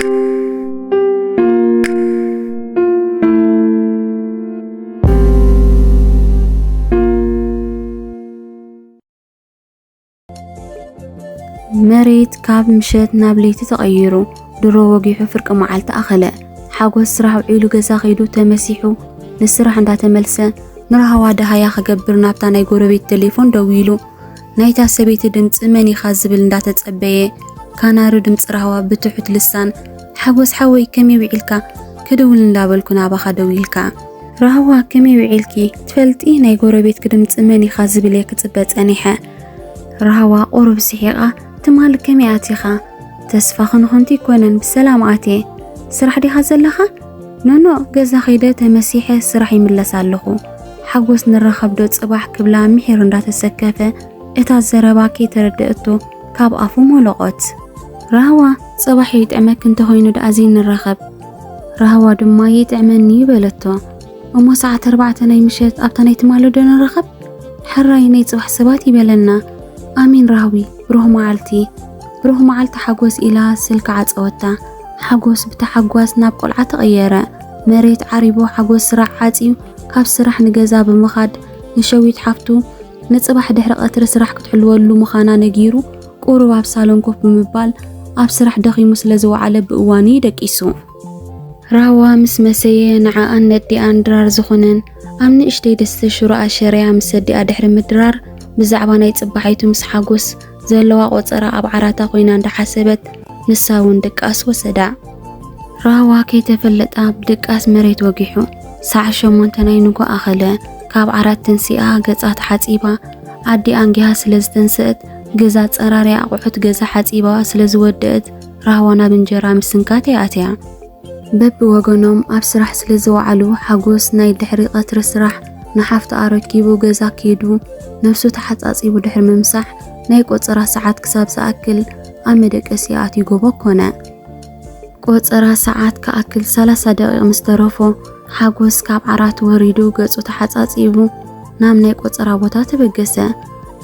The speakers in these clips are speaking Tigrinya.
መሬት ካብ ምሸት ናብ ለይቲ ተቐይሩ፣ ድሮ ወጊሑ ፍርቂ መዓልቲ ኣኸለ። ሓጎስ ስራሕ ውዒሉ ገዛ ከይዱ ተመሲሑ ንስራሕ እንዳተመልሰ፣ ንራህዋ ደሃያ ክገብር ናብታ ናይ ጎረቤት ቴሌፎን ደዊሉ። ናይታ ሰበይቲ ድምፂ መን ኢኻ ዝብል እንዳተጸበየ፣ ካናሪ ድምፂ ራህዋ ብትሑት ልሳን፣ ሓጎስ ሓወይ ከመይ ውዒልካ? ክድውል እንዳበልኩ ናባኻ ደዊልካ። ራህዋ ከመይ ውዒልኪ? ትፈልጢ ናይ ጎረቤትኪ ድምፂ መን ኢኻ ዝብል እየ ክፅበ ፀኒሐ። ራህዋ ቁሩብ ስሒቓ፣ ትማሊ ከመይ ኣቲኻ? ተስፋ ክንኾንቲ ኣይኮነን ብሰላም ኣትየ። ስራሕ ዲኻ ዘለኻ? ኖኖ፣ ገዛ ከይደ ተመሲሐ ስራሕ ይምለስ ኣለኹ። ሓጎስ ንራኸብ ዶ ጽባሕ ክብላ ምሒር እንዳተሰከፈ፣ እታ ዘረባ ከይተረደእቶ ካብ ኣፉ ሞለቖት። ራህዋ፣ ጽባሕ ይጥዕመኪ እንተኾይኑ ደኣ ዘይንራኸብ? ራህዋ ድማ ይጥዕመኒ በለቶ። እሞ ሰዓት ኣርባዕተ ናይ ምሸት ኣብታ ናይ ትማሊ ዶ ንራኸብ? ሕራይ ናይ ጽባሕ ሰባት ይበለና። ኣሜን ራህዊ፣ ብሩህ መዓልቲ። ብሩህ መዓልቲ ሓጎስ ኢላ ስልካ ዓጸወታ። ሓጎስ ብታሓጓስ ናብ ቆልዓ ተቐየረ። መሬት ዓሪቡ ሓጎስ ስራሕ ዓጽዩ ካብ ስራሕ ንገዛ ብምኻድ ንሸዊት ሓፍቱ ንጽባሕ ድሕሪ ቀትሪ ስራሕ ክትሕልወሉ ምዃና ነጊሩ ቁሩብ ኣብ ሳሎን ኮፍ ብምባል ኣብ ስራሕ ደኺሙ ስለ ዝወዓለ ብእዋኑ ደቂሱ። ራህዋ ምስ መሰየ ንዓኣን ነዲኣን ድራር ዝኾነን ኣብ ንእሽተይ ድስቲ ሽሮኣ ሸርያ ምስ ኣዲኣ ድሕሪ ምድራር ብዛዕባ ናይ ጽባሓይቱ ምስ ሓጎስ ዘለዋ ቆጸራ ኣብ ዓራታ ኮይና እንዳሓሰበት ንሳ እውን ድቃስ ወሰዳ። ራህዋ ከይተፈለጣ ብድቃስ መሬት ወጊሑ። ሰዓት ሸሞንተ ናይ ንጎ ኣኸለ። ካብ ዓራት ተንሲኣ ገጻ ተሓጺባ ኣዲኣ ኣንጊሃ ስለ ዝተንስአት ገዛ ጸራርያ ኣቑሑት ገዛ ሓጺባ ስለ ዝወደአት ራህዋ ናብ እንጀራ ምስንካት እያ ኣትያ። በብወገኖም ኣብ ስራሕ ስለ ዝወዓሉ ሓጎስ ናይ ድሕሪ ቀትሪ ስራሕ ንሓፍቱ ኣረኪቡ ገዛ ከይዱ ነብሱ ተሓጻጺቡ ድሕሪ ምምሳሕ ናይ ቆጸራ ሰዓት ክሳብ ዝኣክል ኣብ መደቀሲ ኣትዩ ጎቦ ኮነ። ቆጸራ ሰዓት ክኣክል ሰላሳ ደቂቕ ምስ ተረፎ ሓጎስ ካብ ዓራት ወሪዱ ገጹ ተሓጻጺቡ ናብ ናይ ቆጸራ ቦታ ተበገሰ።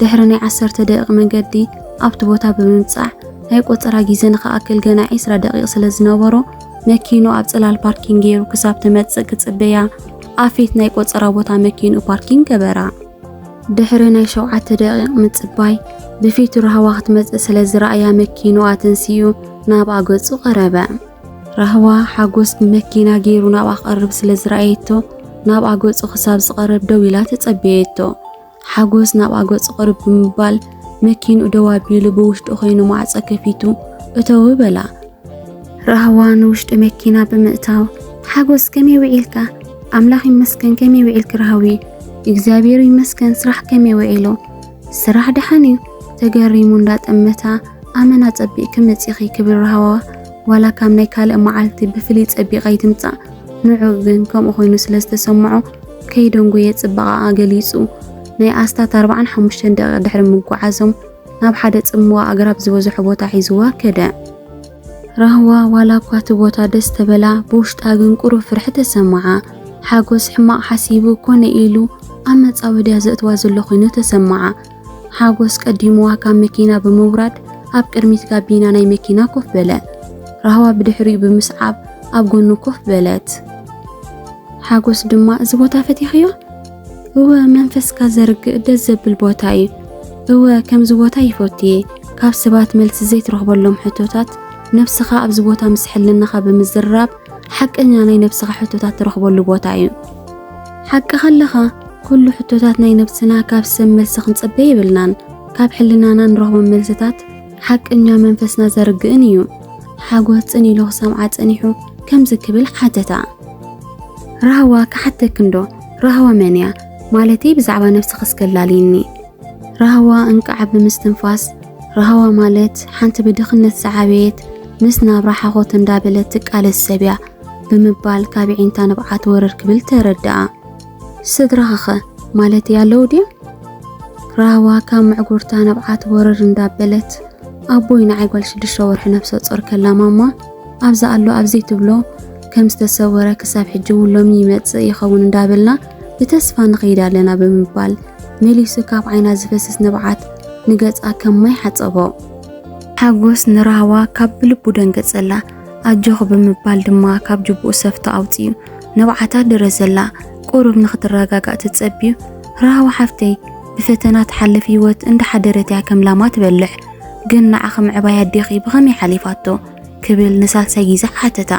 ድሕሪ ናይ ዓሰርተ ደቂቕ መንገዲ ኣብቲ ቦታ ብምብጻሕ ናይ ቆጸራ ግዜ ንኽኣክል ገና ዒስራ ደቂቕ ስለ ዝነበሮ መኪኑ ኣብ ጽላል ፓርኪንግ ገይሩ ክሳብ ትመጽእ ክጽበያ ኣብ ፊት ናይ ቆጸራ ቦታ መኪንኡ ፓርኪንግ ገበራ። ድሕሪ ናይ ሸውዓተ ደቂቕ ምጽባይ ብፊቱ ራህዋ ክትመጽእ ስለ ዝረኣያ መኪንኡ ኣተንሲኡ ናብኣ ገጹ ቀረበ። ራህዋ ሓጎስ ብመኪና ገይሩ ናብኣ ክቐርብ ስለ ዝረኣየቶ ናብኣ ገጹ ክሳብ ዝቐርብ ደው ኢላ ተጸበየቶ። ሓጎስ ናብኣ ገጹ ቅርብ ብምባል መኪንኡ ደው ኣቢሉ ብውሽጡ ኮይኑ ማዕጾ ከፊቱ እተው በላ። ራህዋ ንውሽጢ መኪና ብምእታው፣ ሓጎስ ከመይ ውዒልካ? ኣምላኽ ይመስገን ከመይ ውዒልኪ ራህዊ? እግዚኣብሔር ይመስገን ስራሕ ከመይ ውዒሉ? ስራሕ ደሓን እዩ። ተገሪሙ እንዳጠመታ ኣመና ጸቢቕኪ መጺኺ ክብል ራህዋ ዋላ ካብ ናይ ካልእ መዓልቲ ብፍልይ ጸቢቓ ኣይትምጻእ ንዑ ግን ከምኡ ኮይኑ ስለ ዝተሰምዖ ከይደንጎየ ጽባቐኣ ገሊጹ ናይ ኣስታት ኣርባዓን ሓሙሽተን ደቂቕ ድሕሪ ምጉዓዞም ናብ ሓደ ጽምዋ ኣግራብ ዝበዝሖ ቦታ ሒዝዋ ከደ። ራህዋ ዋላ እኳ እቲ ቦታ ደስ ተበላ ብውሽጣ ግን ቁሩብ ፍርሒ ተሰምዓ። ሓጎስ ሕማቕ ሓሲቡ ኮነ ኢሉ ኣብ መጻወድያ ዘእትዋ ዘሎ ኮይኑ ተሰምዓ። ሓጎስ ቀዲምዋ ካብ መኪና ብምውራድ ኣብ ቅድሚት ጋቢና ናይ መኪና ኮፍ በለ። ራህዋ ብድሕሪኡ ብምስዓብ ኣብ ጎኑ ኮፍ በለት። ሓጎስ ድማ እዚ ቦታ ፈቲኽዮ? እወ መንፈስካ ዘርግእ ደስ ዘብል ቦታ እዩ። እወ ከምዚ ቦታ ይፈቱ እየ። ካብ ሰባት መልሲ ዘይትረኽበሎም ሕቶታት ነብስኻ ኣብዚ ቦታ ምስ ሕልናኻ ብምዝርራብ ሓቀኛ ናይ ነብስኻ ሕቶታት ትረኽበሉ ቦታ እዩ። ሓቅኻ ኣለኻ፣ ኩሉ ሕቶታት ናይ ነብስና ካብ ሰብ መልሲ ክንጽበ የብልናን። ካብ ሕልናና ንረኽቦም መልስታት ሓቀኛ መንፈስና ዘርግእን እዩ። ሓጎስ ጽን ኢሉ ክሰምዓ ጸኒሑ ከምዚ ክብል ሓተታ። ራህዋ ክሓተኪ እንዶ፣ ራህዋ መን እያ? ማለተይ ብዛዕባ ነብስኺ እስከ ኣላልይኒ። ራህዋ እንቃዕ ብምስትንፋስ፣ ራህዋ ማለት ሓንቲ ብድኽነት ዝዓበየት ምስ ናብራ ሓኾት እንዳበለት ትቃለስ ሰብ እያ ብምባል ካብ የዒንታ ንብዓት ወረር ክብል ተረድኣ። ስድራኸኸ ማለተይ ኣለዉ ድዮም? ራህዋ ካብ ምዕጉርታ ንብዓት ወረር እንዳበለት ኣቦይ ንዓይ ጓል ሽዱሽተ ወርሒ ነብሰ ጾር ከላ ማማ ኣብዛ ኣሎ ኣብዚ ትብሎ ከም ዝተሰወረ ክሳብ ሕጂ እውን ሎሚ ይመጽእ ይኸውን እንዳበልና ብተስፋ ንኸይድ ኣለና ብምባል መሊሱ ካብ ዓይና ዝፈስስ ንብዓት ንገጻ ከም ማይ ሓጸቦ። ሓጎስ ንራህዋ ካብ ብልቡ ደንገጸላ። ኣጆኺ ብምባል ድማ ካብ ጅቡኡ ሰፍቶ ኣውጺኡ ንብዓታ ደረዘላ። ቁሩብ ንኽትረጋጋእ ተጸብዩ፣ ራህዋ ሓፍተይ፣ ብፈተና ትሓልፍ ህይወት እንዳሓደረት እያ ከም ላማ ትበልሕ። ግን ንዓኺ ምዕባይ ኣዴኺ ብኸመይ ሓሊፋቶ? ክብል ንሳልሳይ ግዜ ሓተታ።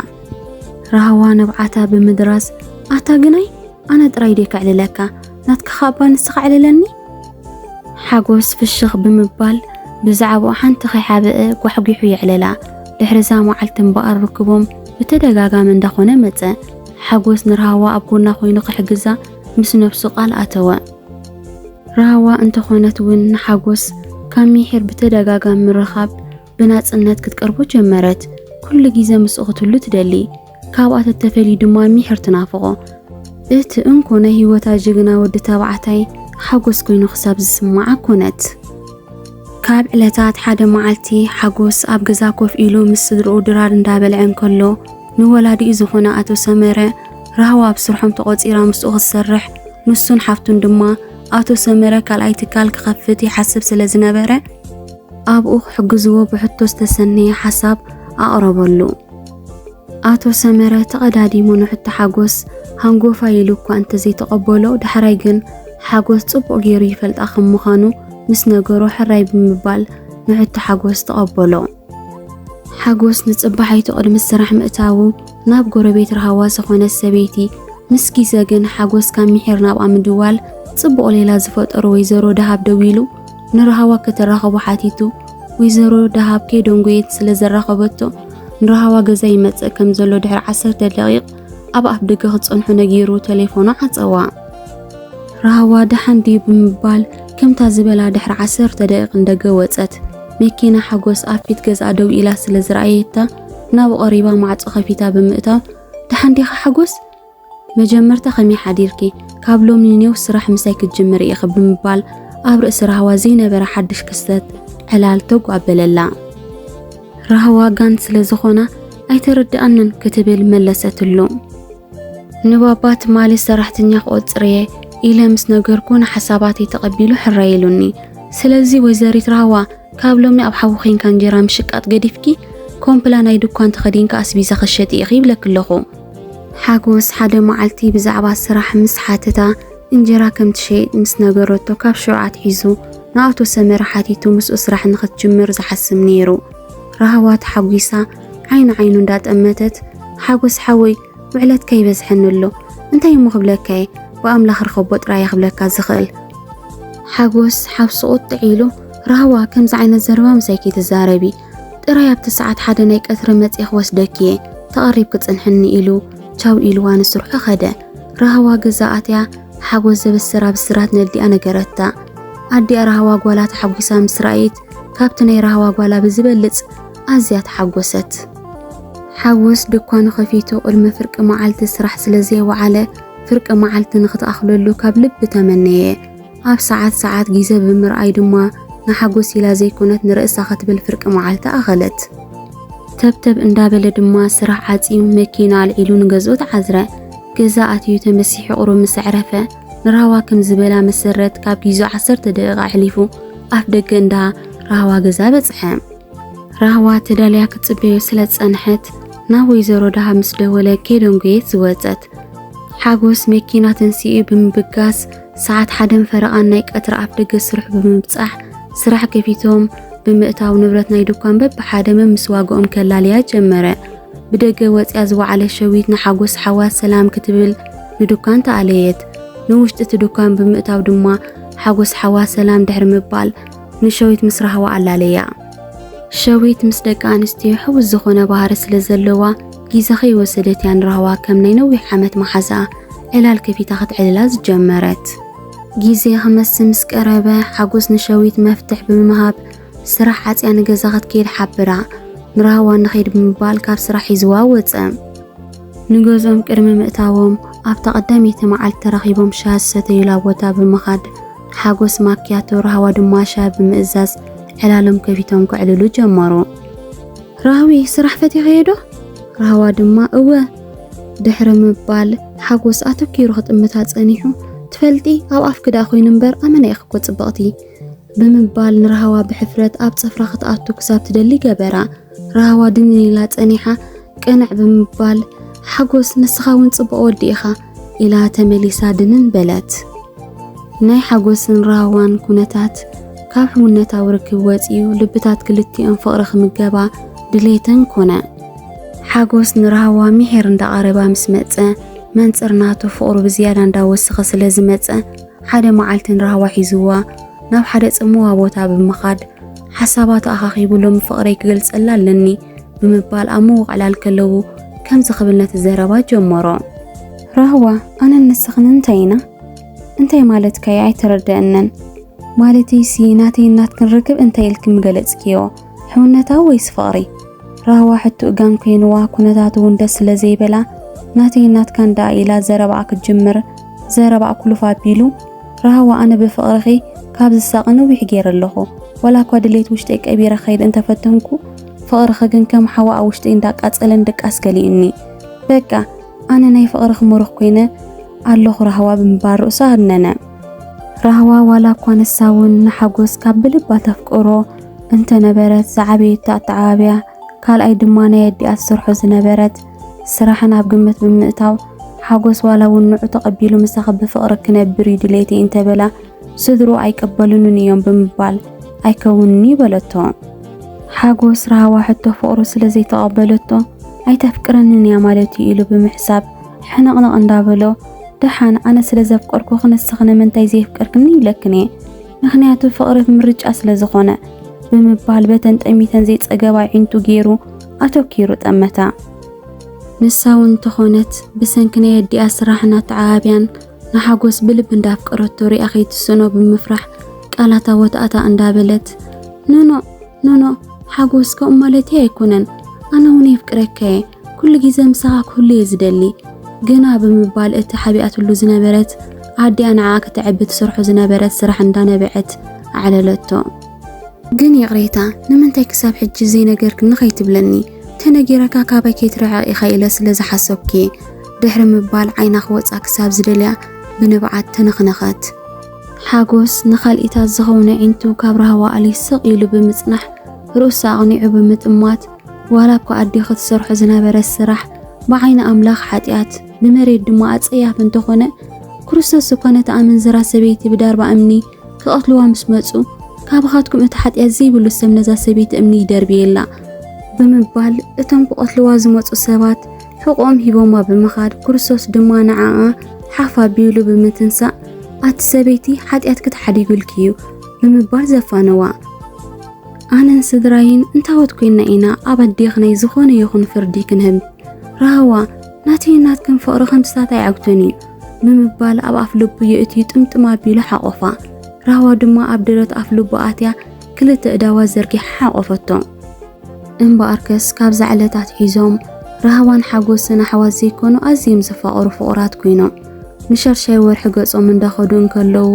ራህዋ ንብዓታ ብምድራዝ፣ ኣታ ግናይ፣ ኣነ ጥራይ ድየ ከዕልለካ? ናትካ ኻባ ንስኻ ዕልለኒ? ሓጎስ ፍሽኽ ብምባል ብዛዕባኡ ሓንቲ ከይሓበአ ጓሕጒሑ የዕለላ። ድሕሪ እዛ መዓልቲ እምበኣር ርክቦም ብተደጋጋሚ እንዳኾነ መጸ። ሓጎስ ንራህዋ ኣብ ጎና ኮይኑ ክሕግዛ ምስ ነብሱ ቃል ኣተወ። ራህዋ እንተኾነት እውን ንሓጎስ ካብ ሚሒር ብተደጋጋሚ ምርኻብ ብናጽነት ክትቀርቦ ጀመረት። ኩሉ ግዜ ምስኡ ክትህሉ ትደሊ። ካብኣ ተተፈልዩ ድማ ሚሒር ትናፍቖ። እቲ እንኮ ናይ ህይወታ ጅግና ወዲ ተባዕታይ ሓጎስ ኮይኑ ክሳብ ዝስምዓ ኮነት። ካብ ዕለታት ሓደ መዓልቲ ሓጎስ ኣብ ገዛ ኮፍ ኢሉ ምስ ስድርኡ ድራር እንዳበልዐ እንከሎ፣ ንወላዲኡ ዝኾነ ኣቶ ሰመረ፣ ራህዋ ኣብ ስርሖም ተቖጺራ ምስኡ ክትሰርሕ፣ ንሱን ሓፍቱን ድማ ኣቶ ሰመረ ካልኣይ ትካል ክኸፍት ይሓስብ ስለ ዝነበረ፣ ኣብኡ ክሕግዝዎ ብሕቶ ዝተሰነየ ሓሳብ ኣቕረበሉ። ኣቶ ሰመረ ተቐዳዲሙ ንሕቶ ሓጎስ ሃንጎፋይ ኢሉ እኳ እንተዘይተቐበሎ፣ ዳሕራይ ግን ሓጎስ ጽቡቕ ገይሩ ይፈልጣ ከም ምዃኑ ምስ ነገሮ፣ ሕራይ ብምባል ንሕቶ ሓጎስ ተቐበሎ። ሓጎስ ንጽባሒቱ ቅድሚ ስራሕ ምእታዉ፣ ናብ ጎረቤት ራህዋ ዝኾነት ሰበይቲ፣ ምስ ግዜ ግን ሓጎስ ካብ ሚሒር ናብኣ ምድዋል፣ ጽቡቕ ሌላ ዝፈጠሩ ወይዘሮ ደሃብ ደዊሉ፣ ንራህዋ ከተራኽቦ ሓቲቱ። ወይዘሮ ደሃብ ከይደንጎየት ስለ ዘራኸበቶ፣ ንራህዋ ገዛ ይመጽእ ከም ዘሎ ድሕሪ ዓሰርተ ደቂቕ ኣብ ኣፍ ደገ ክጸንሑ ነጊሩ ተሌፎኑ ዓጸዋ። ራህዋ ደሓን ድዩ ብምባል፣ ከምታ ዝበላ ድሕሪ ዓሰርተ ደቂቕ ንደገ ወጸት። መኪና ሓጎስ ኣብ ፊት ገዝኣ ደው ኢላ ስለ ዝረኣየታ፣ ናብኡ ቀሪባ ማዕጾ ከፊታ ብምእታው፣ "ደሓን ዲኻ ሓጎስ? መጀመርታ ከመይ ሓዲርኪ? ካብ ሎሚ ንኔው ስራሕ ምሳይ ክትጅምሪ ኢኺ" ብምባል፣ ኣብ ርእሲ ራህዋ ዘይነበረ ሓድሽ ክስተት ዕላል ተጉ ኣበለላ። ራህዋ ጋን ስለ ዝኾና፣ "ኣይተረድኣንን" ክትብል መለሰትሉ። ንባባ ትማሊ ሰራሕተኛ ክቆጽር እየ ኢለ ምስ ነገርኩ ንሓሳባተይ ተቐቢሉ ሕራይ ኢሉኒ። ስለዚ ወይዘሪት ራህዋ፣ ካብ ሎሚ ኣብ ሓዊ ኬንካ እንጀራ ምሽቃጥ ገዲፍኪ፣ ኮምፕላ ናይ ድኳን ተኸዲንካ ኣስቤዛ ክትሸጢ ኢኺ ይብለኪ ኣለኹ። ሓጎስ ሓደ መዓልቲ ብዛዕባ ስራሕ ምስ ሓተታ፣ እንጀራ ከም ትሸይጥ ምስ ነገረቶ፣ ካብ ሽዑ ኣትሒዙ ንኣቶ ሰመረ ሓቲቱ ምስኡ ስራሕ ንኽትጅምር ዝሓስብ ነይሩ። ራህዋ ተሓጒሳ ዓይኒ ዓይኑ እንዳጠመተት፣ ሓጎስ ሓወይ፣ ውዕለትካ ይበዝሐኒ ኣሎ። እንታይ እሞ ክብለካ እየ? ብኣምላኽ ርኸቦ ጥራይ እየ ክብለካ ዝኽእል። ሓጎስ ሓብሱ ቁጥዕ ኢሉ፣ ራህዋ፣ ከምዚ ዓይነት ዘረባ ምሳይ ከይትዛረቢ። ጥራይ ኣብቲ ሰዓት ሓደ ናይ ቀትሪ መጺኤ ክወስደኪ እየ። ተቐሪብኪ ጽንሕኒ ኢሉ ቻው ኢልዋ ንስርሑ ከደ። ራህዋ ገዛ ኣትያ ሓጎስ ዘበሰራ ብስራት ነዲኣ ነገረታ። ኣዲኣ ራህዋ ጓላ ተሓጒሳ ምስ ረኣየት፣ ካብቲ ናይ ራህዋ ጓላ ብዝበልጽ ኣዝያ ተሓጎሰት። ሓጎስ ድኳኑ ከፊቱ ቅድሚ ፍርቂ መዓልቲ ስራሕ ስለ ዘይወዓለ፣ ፍርቂ መዓልቲ ንኽትኣኽለሉ ካብ ልቢ ተመነየ። ኣብ ሰዓት ሰዓት ግዜ ብምርኣይ ድማ፣ ንሓጎስ ኢላ ዘይኮነት ንርእሳ ክትብል ፍርቂ መዓልቲ ኣኸለት። ተብተብ እንዳበለ ድማ ስራሕ ዓጽዩ መኪና ኣልዒሉ ንገዝኡ ተዓዝረ። ገዛ ኣትዩ ተመሲሑ ቁሩብ ምስ ኣዕረፈ፣ ንራህዋ ከም ዝበላ መሰረት ካብ ግዜኡ ዓሰርተ ደቂቕ ኣሕሊፉ ኣፍ ደገ እንዳ ራህዋ ገዛ በጽሐ። ራህዋ ተዳልያ ክትጽበዮ ስለ ዝጸንሐት፣ ናብ ወይዘሮ ደሃብ ምስ ደወለ ከይደንጎየት ዝወጸት። ሓጎስ መኪና ተንሲኡ ብምብጋስ፣ ሰዓት ሓደን ፈረቓን ናይ ቀትሪ ኣፍ ደገ ስርሑ ብምብጻሕ፣ ስራሕ ከፊቶም ብምእታው ንብረት ናይ ድኳን በብሓደ መምስ ዋግኦም ከላልያ ጀመረ። ብደገ ወጽያ ዝወዓለት ሸዊት ንሓጎስ ሓዋ ሰላም ክትብል ንድኳን ተኣለየት። ንውሽጢ እቲ ድኳን ብምእታው ድማ ሓጎስ ሓዋ ሰላም ድሕሪ ምባል ንሸዊት ምስ ራህዋ ኣላለያ። ሸዊት ምስ ደቂ ኣንስትዮ ሕውስ ዝኾነ ባህሪ ስለ ዘለዋ፣ ግዜ ከይወሰደት እያ ንራህዋ ከም ናይ ነዊሕ ዓመት መሓዛኣ ዕላል ከፊታ ክትዕልላ ዝጀመረት። ግዜ ክመስ ምስ ቀረበ፣ ሓጎስ ንሸዊት መፍትሕ ብምሃብ ስራሕ ዓጽያ ንገዛ ክትከይድ ሓብራ። ንራህዋ ንኸይድ ብምባል ካብ ስራሕ ሒዝዋ ወጸ። ንገዝኦም ቅድሚ ምእታዎም ኣብታ ቀዳመይቲ መዓልቲ ተራኺቦም ሻሂ ዝሰተዩላ ቦታ ብምኻድ፣ ሓጎስ ማክያቶ፣ ራህዋ ድማ ሻሂ ብምእዛዝ ዕላሎም ከፊቶም ከዕልሉ ጀመሩ። "ራህዊ፣ ስራሕ ፈቲኽዮ ዶ?" ራህዋ ድማ "እወ" ድሕሪ ምባል፣ ሓጎስ ኣተኪሩ ክጥምታ ጸኒሑ፣ "ትፈልጢ፣ ኣብ ኣፍኪ ደኣ ኮይኑ እምበር ኣመና ኢኺ እኮ ጽብቕቲ" ብምባል ንራህዋ ብሕፍረት ኣብ ጽፍራ ክትኣቱ ክሳብ ትደሊ ገበራ። ራህዋ ድንን ኢላ ጸኒሓ፣ ቅንዕ ብምባል፣ ሓጎስ ንስኻ እውን ጽቡቕ ወዲ ኢኻ ኢላ ተመሊሳ ድንን በለት። ናይ ሓጎስን ራህዋን ኩነታት ካብ ሕውነታዊ ርክብ ወጺኡ ልብታት ክልቲኦም ፍቕሪ ክምገባ ድሌተን ኮነ። ሓጎስ ንራህዋ ምሒር እንዳቐረባ ምስ መጸ መንጽር ናቱ ፍቕሩ ብዝያዳ እንዳወሰኸ ስለ ዝመጸ ሓደ መዓልቲ ንራህዋ ሒዝዋ ናብ ሓደ ጽምዋ ቦታ ብምኻድ ሓሳባቱ ኣኻኺቡ ሎሚ ፍቕረይ ክገልጸላ ኣለኒ ብምባል ኣብ ምውቕ ዕላል ከለዉ ከምዚ ክብል ነቲ ዘረባ ጀመሮ። ራህዋ ኣነን ንስኽን እንታይ ኢና? እንታይ ማለትካ እዩ ኣይተረደአንን። ማለተይሲ ናተይን ናትክን ርክብ እንታይ ኢልኪ ምገለጽክዮ? ሕውነታዊ ወይስ ፍቕሪ? ራህዋ ሕቶ እጋን ኮይንዋ ኩነታቱ እውን ደስ ስለ ዘይበላ ናተይን ናትካን ደኣ ኢላ ዘረባኣ ክትጅምር ዘረባኣ ኩልፍ ኣቢሉ ራህዋ ኣነ ብፍቕርኺ ካብ ዝሳቐ ነዊሕ ገይረ ኣለኹ። ዋላ እኳ ድሌት ውሽጠይ ቀቢረ ክኸይድ እንተፈተንኩ ፍቕርኺ ግን ከም ሓዋ ኣብ ውሽጠይ እንዳቃጸለን ድቃስ ከሊኡኒ። በቃ ኣነ ናይ ፍቕርኺ ምሩኽ ኮይነ ኣለኹ ራህዋ ብምባል ርእሱ ኣድነነ። ራህዋ ዋላ እኳ ንሳ እውን ንሓጎስ ካብ ብልባ ተፍቅሮ እንተነበረት ዝዓበየቶ ኣተዓባብያ ካልኣይ ድማ ናይ ኣዲኣ ትሰርሖ ዝነበረት ስራሕን ኣብ ግምት ብምእታው ሓጎስ ዋላ እውን ንዑ ተቐቢሉ ምሳኺ ብፍቕሪ ክነብር እዩ ድሌተይ እንተበላ ስድርኡ ኣይቀበሉንን እዮም ብምባል ኣይከውንን እዩ በለቶ። ሓጎስ ራህዋ ሕቶ ፍቕሩ ስለ ዘይተቐበለቶ ኣይተፍቅረንን እያ ማለት እዩ ኢሉ ብምሕሳብ ሕንቕንቕ እንዳበሎ ደሓን ኣነ ስለ ዘፍቀርኩኺ ንስኺ ንምንታይ ዘየፍቀርክኒ ኢለክን እየ። ምኽንያቱ ፍቕሪ ምርጫ ስለ ዝኾነ ብምባል በተን ጠሚተን ዘይጸገባ ኣዒንቱ ገይሩ ኣተኪሩ ጠመታ። ንሳ እውን እንተኾነት ብሰንኪ ናይ ኣዲኣ ስራሕን ኣተዓባብያን ንሓጎስ ብልቢ እንዳፍቀረቶ ሪኣ ከይትስእኖ ብምፍራሕ ቃላታ ወትኣታ እንዳበለት ኖኖ ኖኖ ሓጎስ ከምኡ ማለተይ ኣይኮነን ኣነ እውን የፍቅረካ እየ ኩሉ ግዜ ምሳኻ ክህሉ እየ ዝደሊ ግና ብምባል እቲ ሓቢኣትሉ ዝነበረት ኣዲኣ ንዓኣ ከተዕቢ ትሰርሖ ዝነበረት ስራሕ እንዳነበዐት ኣዕለለቶ። ግን ይቕሬታ ንምንታይ ክሳብ ሕጂ ዘይነገርክኒ ከይትብለኒ ተነጊረካ ካባይ ከይትርሕቕ ኢኻ ኢለ ስለ ዝሓሰብኩ እየ ድሕሪ ምባል ዓይና ክወጻ ክሳብ ዝደልያ ብንብዓት ተነኽነኸት። ሓጎስ ንኻልኢታት ዝኸውን ኣዒንቱ ካብ ራህዋ ኣልዩ ስቕ ኢሉ ብምጽናሕ ርእሱ ኣቕኒዑ ብምጥማት ዋላ እኳ ኣዴኺ ትሰርሖ ዝነበረት ስራሕ ብዓይኒ ኣምላኽ ሓጢኣት ብመሬት ድማ ኣጸያፊ እንተኾነ ክርስቶስ እኳ ነታ ኣመንዝራ ሰበይቲ ብዳርባ እምኒ ክቐትልዋ ምስ መጹ ካባኻትኩም እቲ ሓጢኣት ዘይብሉ ሰብ ነዛ ሰበይቲ እምኒ ይደርብየላ ብምባል እቶም ክቐትልዋ ዝመጹ ሰባት ሕቖኦም ሂቦማ ብምኻድ ክርስቶስ ድማ ንዓኣ ሓፍ ኣቢሉ ብምትንሳእ ኣቲ ሰበይቲ ሓጢኣትኪ ተሓዲጉልኪ እዩ ብምባል ዘፋነዋ። ኣነን ስድራይን እንታወት ኮይንና ኢና ኣብ ኣዴኺ ናይ ዝኾነ ይኹን ፍርዲ ክንህብ? ራህዋ ናተይን ናትክን ፍቕሪ ከምስታት ኣይዓግቶን እዩ ብምባል ኣብ ኣፍ ልቡ የእትዩ ጥምጥም ኣቢሉ ሓቖፋ። ራህዋ ድማ ኣብ ደረት ኣፍ ልቡ ኣትያ ክልተ እዳዋ ዘርጊሓ ሓቖፈቶ። እምበኣርከስ ካብዛ ዕለት ኣትሒዞም ራህዋን ሓጎስን ኣሕዋት ዘይኮኑ ኣዝዮም ዝፋቐሩ ፍቑራት ኮይኖም። ንሻድሻይ ወርሒ ገጾም እንዳኸዱ እንከለዉ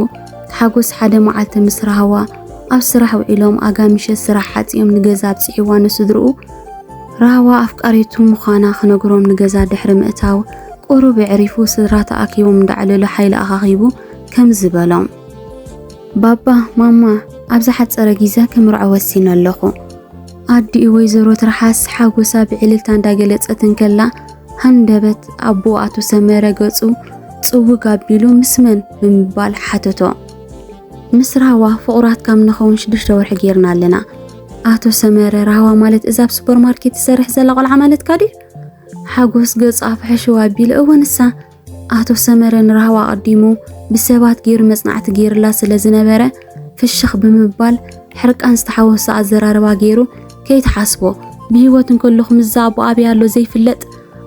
ሓጎስ ሓደ መዓልቲ ምስ ራህዋ ኣብ ስራሕ ውዒሎም ኣጋ ምሸት ስራሕ ሓጺኦም ንገዛ ኣብጺሕዋ ንስድርኡ ራህዋ ኣፍቃሪቱ ምዃና ክነግሮም ንገዛ ድሕሪ ምእታው ቁሩብ ኣዕሪፉ ስድራ ተኣኪቦም እንዳዕለሉ ሓይሊ ኣኻኺቡ ከምዚ በሎም። ባባ ማማ ኣብ ዝሓጸረ ግዜ ክምርዖ ወሲነ ኣለኹ። ኣዲኡ ወይዘሮ ትርሓስ ሓጎሳ ብዕልልታ እንዳገለጸት እንከላ ሃንደበት ኣቦ ኣቶ ሰመረ ገጹ ጽውግ ኣቢሉ ምስ መን ብምባል ሓተቶ። ምስ ራህዋ ፍቑራት ካብ ንኸውን ሽዱሽተ ወርሒ ጌርና ኣለና። ኣቶ ሰመረ ራህዋ ማለት እዛ ኣብ ሱፐርማርኬት ትሰርሕ ዘላ ቆልዓ ማለትካ ድዩ? ሓጎስ ገጹ ኣፍሕሽው ኣቢሉ እወ ንሳ። ኣቶ ሰመረ ንራህዋ ኣቐዲሙ ብሰባት ገይሩ መጽናዕቲ ገይርላ ስለ ዝነበረ ፍሽኽ ብምባል ሕርቃን ዝተሓወሶ ኣዘራርባ ገይሩ ከይትሓስቦ ብህይወት እንከለኹ ምስዛ ኣቦ ኣበይ ኣሎ ዘይፍለጥ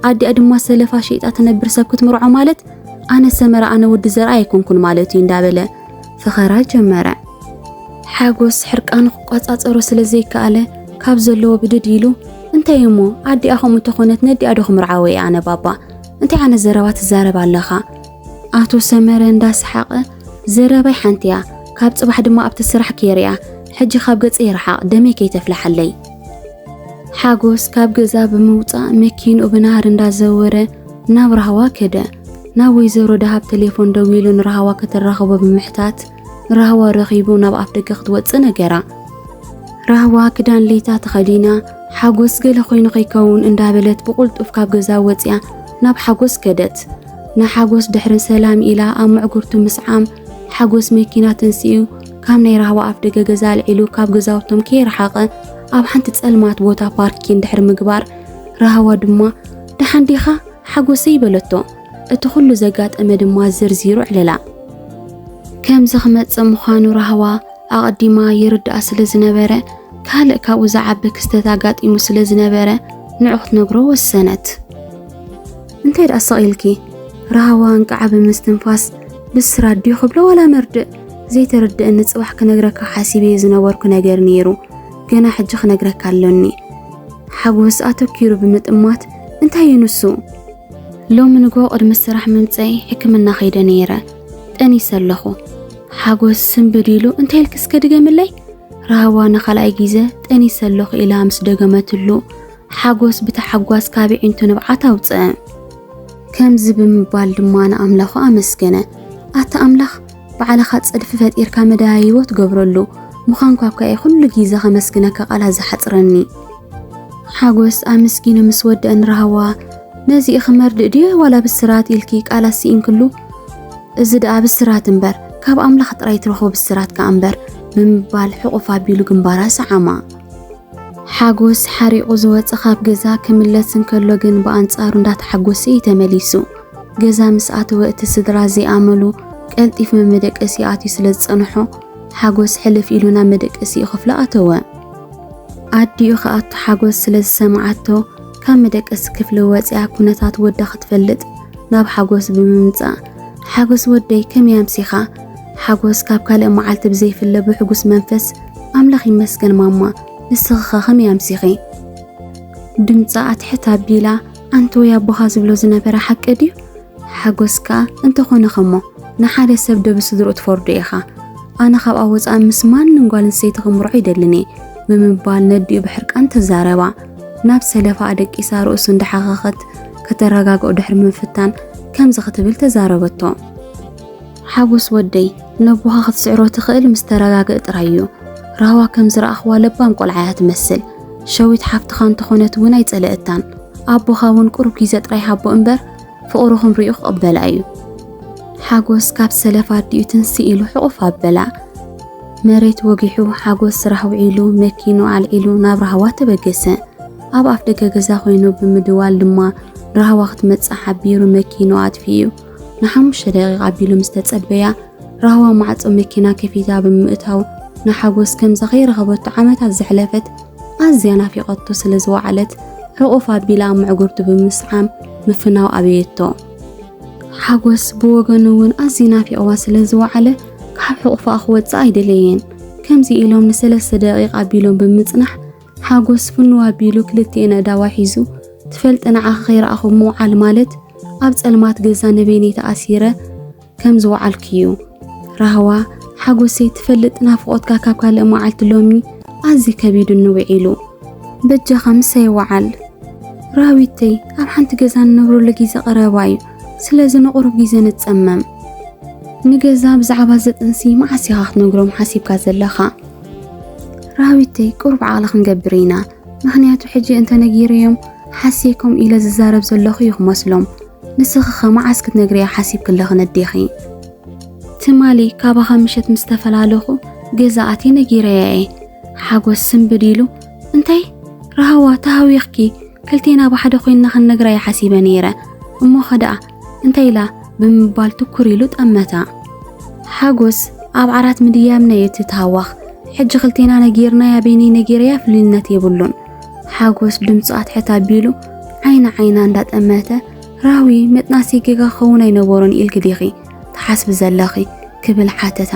ኣዲኣ ድማ ሰለፋ ሸይጣ ትነብር ሰብ ክትምርዖ ማለት ኣነ ሰመረ ኣነ ወዲ ዘርኣ ኣይኮንኩን ማለት እዩ እንዳበለ ፈኸራ ጀመረ። ሓጎስ ሕርቃኑ ክቋጻጸሮ ስለ ዘይከኣለ ካብ ዘለዎ ብድድ ኢሉ እንታይ እሞ ኣዲኣ ከምኡ እንተኾነት ነዲኣ ዶ ክምርዓወ እየ ኣነ ባባ እንታይ ዓይነት ዘረባ ትዛረብ ኣለኻ? ኣቶ ሰመረ እንዳሰሓቐ ዘረባይ ሓንቲ እያ ካብ ጽባሕ ድማ ኣብቲ ስራሕ ከይሪኣ ሕጂ ካብ ገጸይ ርሓቕ ደመይ ከይተፍልሓለይ። ሓጎስ ካብ ገዛ ብምውጻእ መኪንኡ ብናህሪ እንዳዘወረ ናብ ራህዋ ከደ። ናብ ወይዘሮ ደሃብ ቴሌፎን ደዊሉ ንራህዋ ከተራኽቦ ብምሕታት ራህዋ ረኺቡ ናብ ኣፍ ደገ ክትወጽእ ነገራ። ራህዋ ክዳን ለይታ ተኸዲና፣ ሓጎስ ገለ ኮይኑ ከይከውን እንዳበለት ብቕልጡፍ ካብ ገዛ ወፂኣ ናብ ሓጎስ ከደት። ንሓጎስ ድሕርን ሰላም ኢላ ኣብ ምዕጉርቱ ምስዓም፣ ሓጎስ መኪና ተንሲኡ ካብ ናይ ራህዋ ኣፍ ደገ ገዛ ኣልዒሉ ካብ ገዛውቶም ከይረሓቐ ኣብ ሓንቲ ጸልማት ቦታ ፓርኪን ድሕሪ ምግባር፣ ራህዋ ድማ "ደሓን ዲኻ ሓጎሰይ?" በለቶ። እቲ ኩሉ ዘጋጠመ ድማ ዘርዚሩ ዕለላ። ከምዚ ክመጽእ ምዃኑ ራህዋ ኣቐዲማ ይርድኣ ስለ ዝነበረ፣ ካልእ ካብኡ ዝዓቢ ክስተት ኣጋጢሙ ስለ ዝነበረ፣ ንዑ ክትነግሮ ወሰነት። "እንታይ ደኣ ስቕ ኢልኪ?" ራህዋ እንቃዓ ብምስትንፋስ፣ "ብስራት ድዩ ክብሎ ዋላ መርድእ? ዘይተረድእኒ ጽባሕ ክነግረካ ሓሲበ ዝነበርኩ ነገር ነይሩ፣ ገና ሕጂ ክነግረካ ኣሎኒ።" ሓጎስ ኣተኪሩ ብምጥማት፣ "እንታይ እዩ ንሱ?" "ሎሚ ንጎ ቅድሚ ስራሕ ምምጸይ ሕክምና ከይደ ነይረ፣ ጠኒሰ ኣለኹ።" ሓጎስ ስንብድ ኢሉ፣ "እንታይ ኢልኪ እስከ ድገምለይ?" ራህዋ ንኻልኣይ ግዜ "ጠኒሰ ኣለኹ" ኢላ ምስ ደገመትሉ፣ ሓጎስ ብታሓጓስ ካብ ኣዒንቱ ንብዓት ኣውጽአ። ከምዚ ብምባል ድማ ንኣምላኹ ኣመስገነ። "ኣታ ኣምላኽ፣ ባዕልኻ ጸድፊ ፈጢርካ መደያይቦ ትገብረሉ ምዃንኳ እኳ እየ ኩሉ ግዜ ከመስግነካ ቃላት ዝሓጽረኒ።" ሓጎስ ኣመስጊኑ ምስ ወደአ ንራህዋ፣ "ነዚ ኢኺ መርድእ ድዩ ዋላ ብስራት ኢልኪ ቃላት ስኢንክሉ? እዚ ደኣ ብስራት እምበር፣ ካብ ኣምላኽ ጥራይ ትረኽቦ ብስራት ከኣ እምበር" ብምባል ሕቑፍ ኣቢሉ ግንባራ ሰዓማ። ሓጎስ ሓሪቑ ዝወጸ ካብ ገዛ ክምለስ እንከሎ ግን ብኣንጻሩ እንዳተሓጎሰ እዩ ተመሊሱ። ገዛ ምስ ኣተወ እቲ ስድራ ዘይኣመሉ ቀልጢፉ መመደቀሲ ኣትዩ ስለ ዝጸንሖ፣ ሓጎስ ሕልፍ ኢሉ ናብ መደቀሲኡ ክፍሊ ኣተወ። ኣዲኡ ክኣቱ ሓጎስ ስለ ዝሰምዓቶ፣ ካብ መደቀሲ ክፍሊ ወጺኣ ኩነታት ወዳ ክትፈልጥ ናብ ሓጎስ ብምምጻእ፣ "ሓጎስ ወደይ፣ ከመይ ኣምሲኻ?" ሓጎስ ካብ ካልእ መዓልቲ ብዘይፍለ ብሕጉስ መንፈስ፣ "ኣምላኽ ይመስገን ማማ፣ ንስኺ ኸ ከመይ ኣምሲኺ?" ድምጻ ኣትሕት ኣቢላ፣ "ኣንቲ ወይ ኣቦኻ ዝብሎ ዝነበረ ሓቂ ድዩ?" ሓጎስ ከኣ፣ "እንተኾነ ኸሞ፣ ንሓደ ሰብ ዶ ብስድርኡ ትፈርዶ ኢኻ? ኣነ ካብኣ ወጻኢ ምስ ማንም ጓል ኣንስተይቲ ክምርዖ ኣይደልን እየ" ብምባል ነዲኡ ብሕርቃን ተዛረባ። ናብ ሰለፋ ኣደቂሳ ርእሱ እንዳሓኸኸት ከተረጋግኦ ድሕሪ ምፍታን ከምዚ ክትብል ተዛረበቶ። "ሓጎስ ወደይ፣ ነቦኻ ክትስዕሮ ትኽእል ምስ ተረጋግእ ጥራይ እዩ። ራህዋ ከም ዝረኣኽዋ ለባም ቆልዓ እያ ትመስል። ሸዊት ሓፍትኻ እንተኾነት እውን ኣይጸለእታን። ኣቦኻ እውን ቁሩብ ግዜ ጥራይ ሃቦ እምበር ፍቕርኹም ሪኡ ክቕበላ እዩ።" ሓጎስ ካብ ሰለፍ ኣዲኡ ትንስእ ኢሉ ሕቑፍ ኣበላ። መሬት ወጊሑ ሓጎስ ስራሕ ውዒሉ መኪኑ ኣልዒሉ ናብ ራህዋ ተበገሰ። ኣብ ኣፍ ደገ ገዛ ኮይኑ ብምድዋል ድማ ራህዋ ክትመጽእ ሓቢሩ መኪኑ ኣጥፊኡ ንሓሙሽተ ደቂቕ ኣቢሉ ምስ ተጸበያ፣ ራህዋ ማዕጾ መኪና ከፊታ ብምእታው፣ ንሓጎስ ከምዛ ከይረኸበቶ ዓመታት ዘሕለፈት ኣዝያ ናፊቐቶ ስለ ዝወዓለት፣ ሕቑፍ ኣቢላ ኣብ ምዕጉርቱ ብምስዓም ምፍናው ኣበየቶ። ሓጎስ ብወገኑ እውን ኣዝዩ ናፊቕዋ ስለ ዝወዓለ፣ ካብ ሕቑፋ ክወጽእ ኣይደለየን። ከምዚ ኢሎም ንሰለስተ ደቂቕ ኣቢሎም ብምጽናሕ፣ ሓጎስ ፍንው ኣቢሉ ክልቲኤን ኣእዳዋ ሒዙ፣ "ትፈልጢ፣ ንዓኺ ከይረኣኹ ምውዓል ማለት ኣብ ጸልማት ገዛ ንበይነይ ተኣሲረ ከም ዝወዓልኩ እዩ። ራህዋ፣ ሓጎሰይ፣ ትፈልጥ፣ ናፍቖትካ ካብ ካልእ መዓልቲ ሎሚ ኣዝዩ ከቢዱኒ ውዒሉ። በጃኻ ምሳይ ወዓል። ራህዊተይ፣ ኣብ ሓንቲ ገዛ ንነብረሉ ግዜ ቀረባ እዩ። ስለዚ ንቑሩብ ግዜ ንጸመም። ንገዛ ብዛዕባ እዚ ጥንሲ መዓስ ኢኻ ክትነግሮም ሓሲብካ ዘለኻ?" "ራህዊተይ፣ ቁሩብ ዓቕሊ ክንገብር ኢና። ምኽንያቱ ሕጂ እንተነጊረዮም ሓስየ ከምኡ ኢለ ዝዛረብ ዘለኹ እዩ ክመስሎም። ንስኺ ኸ መዓስ ክትነግርያ ሓሲብኪ ኣለኺ ነዴኺ?" "ትማሊ ካባኻ ምሸት ምስ ተፈላለኹ ገዛ ኣትየ ነጊረያ እየ።" ሓጎስ ስንብድ ኢሉ፣ "እንታይ? ራህዋ፣ ተሃዊኽኪ? ክልቴና ብሓደ ኮይንና ክንነግራ እየ ሓሲበ ነይረ። እሞ ኸ ደኣ እንታይ ኢላ?" ብምባል ትኩር ኢሉ ጠመታ። ሓጎስ፣ "ኣብ ዓራት ምድያብና እዩ እቲ ተሃዋኽ። ሕጂ ክልቴና ነጊርናያ በይነይ ነጊረያ ፍልዩነት የብሉን።" ሓጎስ ድምፁ ኣትሕት ኣቢሉ ዓይኒ ዓይና እንዳጠመተ፣ "ራህዊ፣ መጥናሲ ጌጋ ክኸውን ኣይነበሮን ኢልኪ ዲኺ ትሓስቢ ዘለኺ?" ክብል ሓተታ።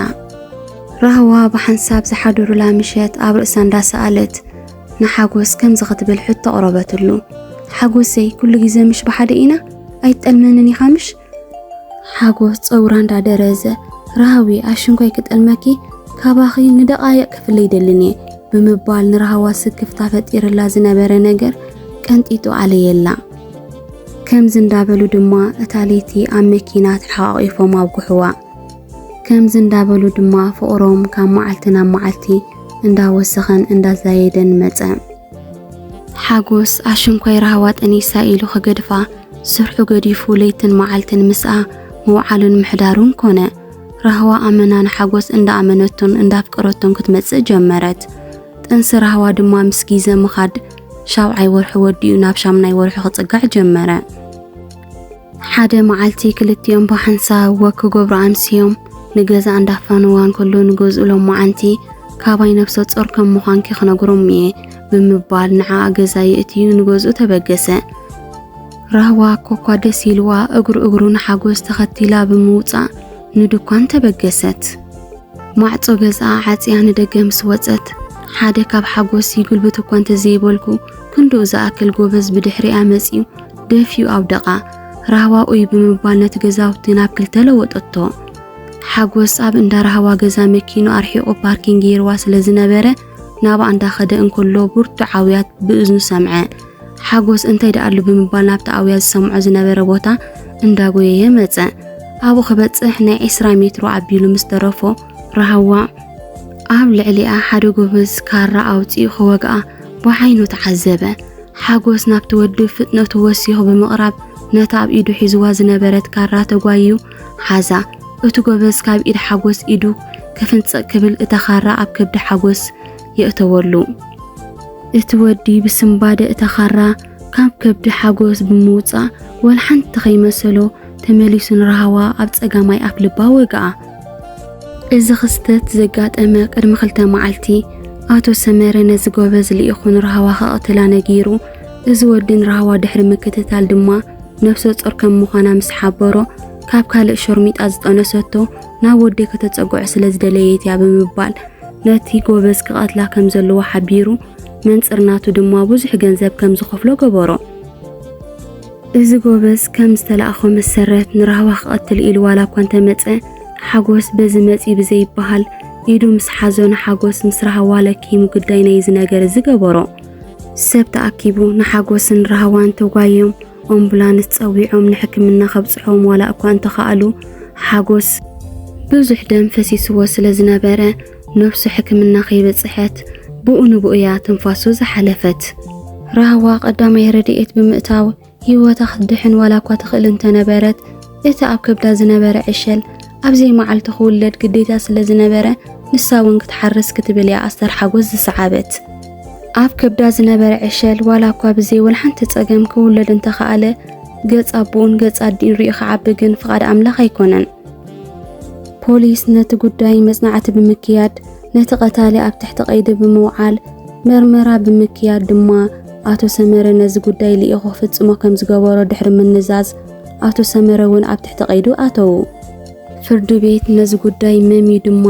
ራህዋ ብሓንሳብ ዝሓደሩላ ምሸት ኣብ ርእሳ እንዳሰኣለት ንሓጎስ ከምዚ ክትብል ሕቶ ኣቕረበትሉ። "ሓጎሰይ፣ ኩሉ ግዜ ምሽ ብሓደ ኢና? ኣይትጠልመንን ኢኻ ምሽ?" ሓጎስ ጸጉራ እንዳደረዘ፣ "ራህዊ፣ ኣሽንኳይ ክጠልመኪ፣ ካባኺ ንደቓይቕ ክፍለ ኣይደልን እየ" ብምባል ንራህዋ ስክፍታ ፈጢርላ ዝነበረ ነገር ቀንጢጡ ኣለየላ። ከምዚ እንዳበሉ ድማ እታ ለይቲ ኣብ መኪና ተሓቋቒፎም ኣብጉሕዋ። ከምዚ እንዳበሉ ድማ ፍቕሮም ካብ መዓልቲ ናብ መዓልቲ እንዳወሰኸን እንዳዛየደን መጸ። ሓጎስ ኣሽንኳይ ራህዋ ጠኒሳ ኢሉ ክገድፋ ስርሑ ገዲፉ ለይትን መዓልትን ምስኣ ምውዓሉን ምሕዳሩን ኮነ። ራህዋ ኣመና ንሓጎስ እንዳኣመነቶን እንዳፍቀረቶን ክትመጽእ ጀመረት። ጥንሲ ራህዋ ድማ ምስ ግዜ ምኻድ ሻብዓይ ወርሒ ወዲኡ ናብ ሻምናይ ወርሒ ክጽጋዕ ጀመረ። ሓደ መዓልቲ ክልቲኦም ብሓንሳብ ወክ ክገብሩ ኣምስዮም ንገዛ እንዳፋነዋ እንከሎ ንገዝኡ ሎማዓንቲ ካባይ ነፍሰ ጾር ከም ምዃንኪ ክነግሮም እየ ብምባል ንዓኣ ገዛ የእትዩ ንገዝኡ ተበገሰ። ራህዋ ኮኳ ደስ ኢልዋ እግሩ እግሩ ንሓጎስ ተኸቲላ ብምውጻእ ንድኳን ተበገሰት። ማዕጾ ገዝኣ ዓጽያ ንደገ ምስ ወጸት ሓደ ካብ ሓጎስ ይጉልብት እኳ እንተዘይበልኩ ክንድኡ ዝኣክል ጎበዝ ብድሕሪኣ መጺኡ ደፊኡ ኣውደቓ። ራህዋ ኡይ ብምባል ነቲ ገዛውቲ ናብ ክልተ ለወጠቶ። ሓጎስ ኣብ እንዳ ራህዋ ገዛ መኪኑ ኣርሒቑ ፓርኪንግ ገይርዋ ስለ ዝነበረ ናብኣ እንዳኸደ እንከሎ ብርቱዕ ኣውያት ብእዝኑ ሰምዐ። ሓጎስ እንታይ ደኣ ኣሎ ብምባል ናብቲ ኣውያት ዝሰምዖ ዝነበረ ቦታ እንዳጎየየ መጸ። ኣብኡ ክበጽሕ ናይ ዒስራ ሜትሮ ኣቢሉ ምስ ተረፎ ራህዋ ኣብ ልዕሊኣ ሓደ ጎበዝ ካራ ኣውጺኡ ክወግኣ ብዓይኑ ተዓዘበ። ሓጎስ ናብቲ ወዲ ፍጥነቱ ወሲኹ ብምቕራብ ነታ ኣብ ኢዱ ሒዝዋ ዝነበረት ካራ ተጓይዩ ሓዛ። እቲ ጎበዝ ካብ ኢድ ሓጎስ ኢዱ ክፍንጽቕ ክብል እታ ካራ ኣብ ከብዲ ሓጎስ የእተወሉ። እቲ ወዲ ብስንባደ እታ ካራ ካብ ከብዲ ሓጎስ ብምውጻእ ወላ ሓንቲ ከይመሰሎ ተመሊሱ ንራህዋ ኣብ ጸጋማይ ኣፍ ልባ ወግኣ። እዚ ክስተት ዘጋጠመ ቅድሚ ክልተ መዓልቲ ኣቶ ሰመረ ነዚ ጎበዝ ልኢኹ ንራህዋ ክቐትላ ነጊሩ፣ እዚ ወዲ ንራህዋ ድሕሪ ምክትታል ድማ ነፍሰ ጾር ከም ምዃና ምስ ሓበሮ፣ ካብ ካልእ ሸርሚጣ ዝጠነሰቶ ናብ ወደይ ከተጸግዖ ስለ ዝደለየት እያ ብምባል ነቲ ጎበዝ ክቐትላ ከም ዘለዎ ሓቢሩ፣ መንጽር ናቱ ድማ ብዙሕ ገንዘብ ከም ዝኸፍሎ ገበሮ። እዚ ጎበዝ ከም ዝተላእኾ መሰረት ንራህዋ ክቐትል ኢሉ ዋላ እኳ እንተመጸ፣ ሓጎስ በዚ መጺ ብዘይበሃል ኢዱ ምስ ሓዞ ንሓጎስ ምስ ራህዋ ለኪሙ ግዳይ ናይ እዚ ነገር እዚ ገበሮ። ሰብ ተኣኪቡ ንሓጎስን ራህዋን ተጓዮም ኣምቡላንስ ጸዊዖም ንሕክምና ከብጽሖም ዋላ እኳ እንተኸኣሉ፣ ሓጎስ ብዙሕ ደም ፈሲስዎ ስለ ዝነበረ ነብሱ ሕክምና ከይበጽሐት ብኡ ንብኡ እያ ትንፋሱ ዝሓለፈት። ራህዋ ቀዳማይ ረድኤት ብምእታው ህይወታ ክትድሕን ዋላ እኳ ትኽእል እንተነበረት፣ እቲ ኣብ ከብዳ ዝነበረ ዕሸል ኣብ ዘይመዓልቱ ክውለድ ግዴታ ስለ ዝነበረ፣ ንሳ እውን ክትሓርስ ክትብል እያ ኣስተር ሓጎስ ዝሰዓበት። ኣብ ከብዳ ዝነበረ ዕሸል ዋላ እኳ ብዘይ ወላ ሓንቲ ጸገም ክውለድ እንተኸኣለ፣ ገጽ ኣቦኡን ገጽ ኣዲኡን ሪኡ ክዓቢ ግን ፍቓድ ኣምላኽ ኣይኮነን። ፖሊስ ነቲ ጉዳይ መጽናዕቲ ብምክያድ፣ ነቲ ቀታሊ ኣብ ትሕቲ ቀይዲ ብምውዓል፣ መርመራ ብምክያድ ድማ፣ ኣቶ ሰመረ ነዚ ጉዳይ ልኢኹ ክፍጽሞ ከም ዝገበሮ ድሕሪ ምንዛዝ፣ ኣቶ ሰመረ እውን ኣብ ትሕቲ ቀይዱ ኣተዉ። ፍርዲ ቤት ነዚ ጉዳይ መምዩ ድማ፣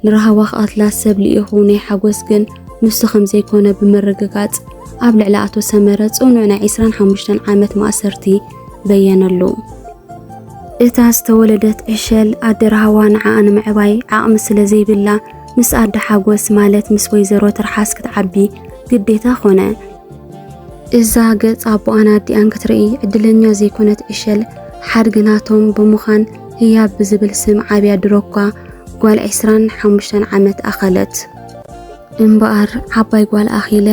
ንራህዋ ክቐትላ ሰብ ልኢኹ ናይ ሓጎስ ግን ንሱ ከም ዘይኮነ ብምርግጋጽ፣ ኣብ ልዕሊ ኣቶ ሰመረ ጽኑዕ ናይ ዒስራን ሓሙሽተን ዓመት ማእሰርቲ በየነሉ። እታ ዝተወለደት ዕሸል ኣደ ራህዋ ንዓኣ ንምዕባይ ዓቕሚ ስለ ዘይብላ፣ ምስ ኣደ ሓጎስ ማለት ምስ ወይዘሮ ትርሓስ ክትዓቢ ግዴታ ኾነ። እዛ ገጽ ኣቦኣን ኣዲኣን ክትርኢ ዕድለኛ ዘይኮነት ዕሸል፣ ሓድጊ ናቶም ብምዃን ህያብ ብዝብል ስም ዓብያ ድሮኳ ጓል ዒስራን ሓሙሽተን ዓመት ኣኸለት። እምበኣር ዓባይ ጓል ኣኺለ፣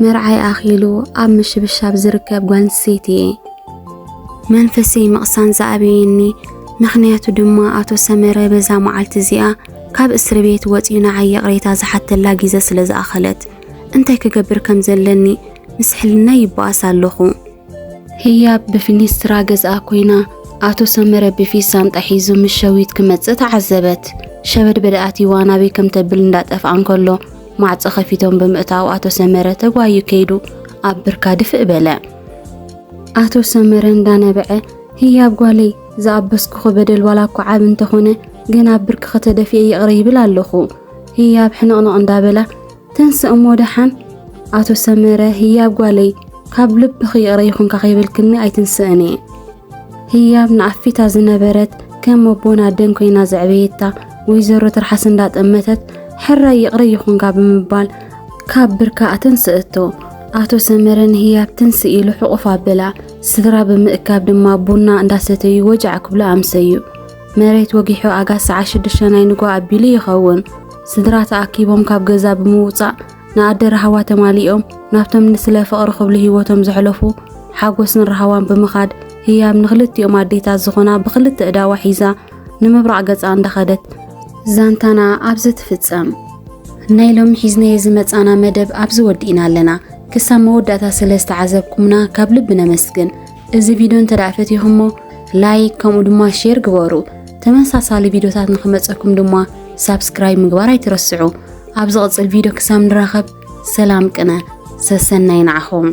መርዓይ ኣኺሉ ኣብ ምሽብሻብ ዝርከብ ጓል ኣንስተይቲ እየ። መንፈሰይ ምቕሳን ዝኣበየኒ ምኽንያቱ ድማ ኣቶ ሰመረ በዛ መዓልቲ እዚኣ ካብ እስሪ ቤት ወጺኡ ንዓይ ይቕሬታ ዝሓተላ ግዜ ስለ ዝኣኸለት፣ እንታይ ክገብር ከም ዘለኒ ምስ ሕልናይ ይበኣስ ኣለኹ። ህያብ ብፊኒስትራ ገዝኣ ኮይና፣ ኣቶ ሰመረ ብፊት ሳንጣ ሒዙ ምስ ሸዊት ክመጽእ ተዓዘበት። ሸበድበድ ኣትይዋ ናበይ ከም ተብል እንዳጠፍኣ እንከሎ፣ ማዕጾ ከፊቶም ብምእታው ኣቶ ሰመረ ተጓዩ ከይዱ ኣብ ብርካ ድፍእ በለ። ኣቶ ሰመረ እንዳነበዐ፣ ህያብ ጓለይ፣ ዝኣበስኩኺ በደል ዋላ እኳ ዓቢ እንተኾነ፣ ግን ኣብ ብርክኺ ተደፊኤ ይቕረ ይብል ኣለኹ። ህያብ ሕንቕንቕ እንዳበላ፣ ተንስእ እሞ ደሓን። ኣቶ ሰመረ፣ ህያብ ጓለይ፣ ካብ ልብኺ ይቕረ ይኹንካ ከይበልክኒ ኣይትንስእን እየ። ህያብ ንኣፊታ ዝነበረት ከም ኣቦን ኣደን ኮይና ዘዕበየታ ወይዘሮ ትርሓስ እንዳጠመተት፣ ሕራይ ይቕረ ይኹንካ ብምባል ካብ ብርካ ኣተንስእቶ። ኣቶ ሰመረ ንህያብ ትንስእ ኢሉ ሕቑፍ ኣበላ። ስድራ ብምእካብ ድማ ቡና እንዳሰተዩ ወጃዕ ክብሉ ኣምሰዩ። መሬት ወጊሑ ኣጋ ሰዓት ሽዱሽተ ናይ ንግሆ ኣቢሉ ይኸውን። ስድራ ተኣኪቦም ካብ ገዛ ብምውጻእ ንኣደ ራህዋ ተማሊኦም ናብቶም ንስለ ፍቕሪ ክብሉ ህይወቶም ዘሕለፉ ሓጎስን ራህዋን ብምኻድ ህያብ ንክልቲኦም ኣዴታት ዝኾና ብክልተ እዳዋ ሒዛ ንምብራቕ ገጻ እንዳኸደት ዛንታና ኣብዚ ትፍጸም። ናይ ሎሚ ሒዝናዮ ዝመጻና መደብ ኣብዚ ወዲእና ኣለና። ክሳብ መወዳእታ ስለ ዝተዓዘብኩምና ካብ ልቢ ነመስግን። እዚ ቪድዮ እንተ ደኣ ፈቲኹሞ ላይክ ከምኡ ድማ ሼር ግበሩ። ተመሳሳሊ ቪድዮታት ንኽመጸኩም ድማ ሳብስክራይብ ምግባር ኣይትረስዑ። ኣብ ዝቕጽል ቪድዮ ክሳብ ንራኸብ ሰላም ቅነ ሰሰናይ ንዓኹም።